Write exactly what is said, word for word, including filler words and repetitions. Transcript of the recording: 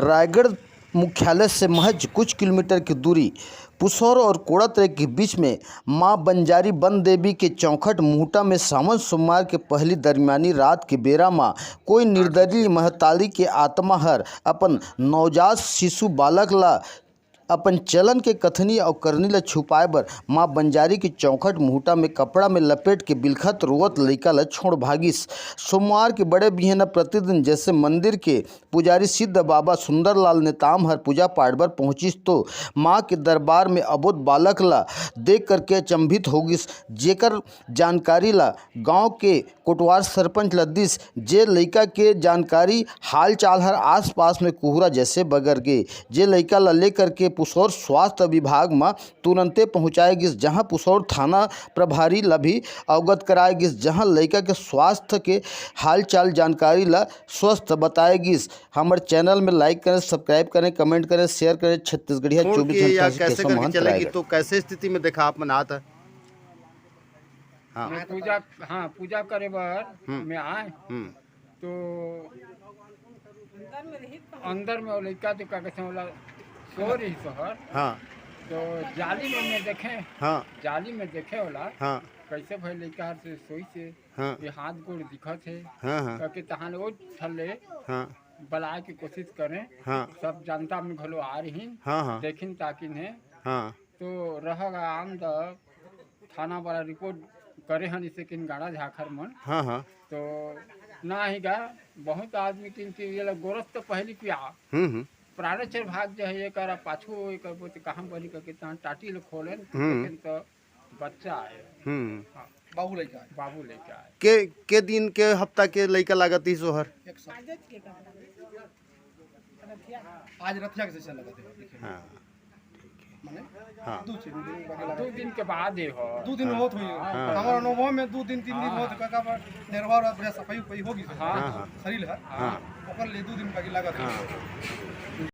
रायगढ़ मुख्यालय से महज कुछ किलोमीटर की दूरी पुसौर और कोड़ातरे के बीच में मां बंजारी बन देवी के चौखट मुहटा में सावन सोमवार के पहली दरमियानी रात के बेरा म कोई निर्दयी महतारी के आत्मा हर अपन नवजात शिशु बालक ला अपन चलन के कथनी अउ करनी ला छुपाए बर मां बंजारी के चौखट मुहटा में कपड़ा में लपेट के बिलखत रोवत लइका ला छोड़ भागिस। सोमवार के बड़े बिहन प्रतिदिन जैसे मंदिर के पुजारी सिद्ध बाबा सुंदरलाल नेताम हर पूजा पाठ बर पहुंचिस तो मां के दरबार में अबोध बालक ला देख करके अचंभित हो गिस, जेकर जानकारी ला गांव के कोटवार सरपंच ल दिस, जे लइका के जानकारी हालचाल हर आसपास में कुहरा जैसे बगर गे, जे लइका ल लेकर के पुसौर स्वास्थ्य विभाग म तुरंते पहुंचाए गिस, जहां पुसौर थाना प्रभारी ल भी अवगत कराए गिस, जहां लइका के स्वास्थ्य के हालचाल जानकारी ल स्वस्थ बताए गिस। हमर चैनल में लाइक करें, सब्सक्राइब करें, कमेंट करें, शेयर करें। छत्तीसगढ़िया छोड़ चौबीस के या घंटा से कैसे केशव करके महंत, चले कि रायगढ़। तो कैसे स्थिति में देखा अपन आत है? हाँ। मैं पूजा, हाँ, पूजा करे बर हम्म। मैं आए हम्म। तो अंदर में वो लइका तो का कहते हैं, ओला सो रही सोहर। हाँ। तो जाली में मैं देखे, हाँ। जाली में देखे ओला, हाँ। कैसे भाई लइका हर से सोई से, हाँ। ये हाथ गोड़ दिखत है, हाँ, हाँ। करके तहान वो थल्ले हाँ। बलाए की कोशिश करें। हाँ। सब जनता में घलो आ रही, हाँ, हाँ। देखिन ताकिन है। हाँ। तो रह गा आम द थाना वाला रिपोर्ट करे हन इसे किन गाड़ा झाखर मन। हाँ, हाँ। तो ना ही गा, बहुत आदमी किन के ये ला गोरस तो पहली पिया। हम्म, हम्म। प्राणेश्वर भाग जो है ये करा पाछू ये कर बोते कहाँ बनी करके तहाँ टाटी ले खोलन, हम्म। लेकिन तो बच्चा है। हम्म। हाँ। बाबू लइका है। बाबू लइका है। के, के दिन के हफ्ता के लइका लागत ही सोहर? एक साल। आज रथिया के जैसे लगत है, देखिए। हाँ। माने हाँ। दो दिन, दो दिन बाकी दो लागत। दिन के बाद ही हो। दो दिन हाँ। होत हुई। हाँ। हमारा अनुभव में दो दिन, तीन दिन हाँ। होत, काका पर निर्भर और बढ़िया सफाई उफाई होगी हाँ। हाँ। शरीर है। हाँ। ओकर लिए दो दिन बाकी लागत है। हाँ।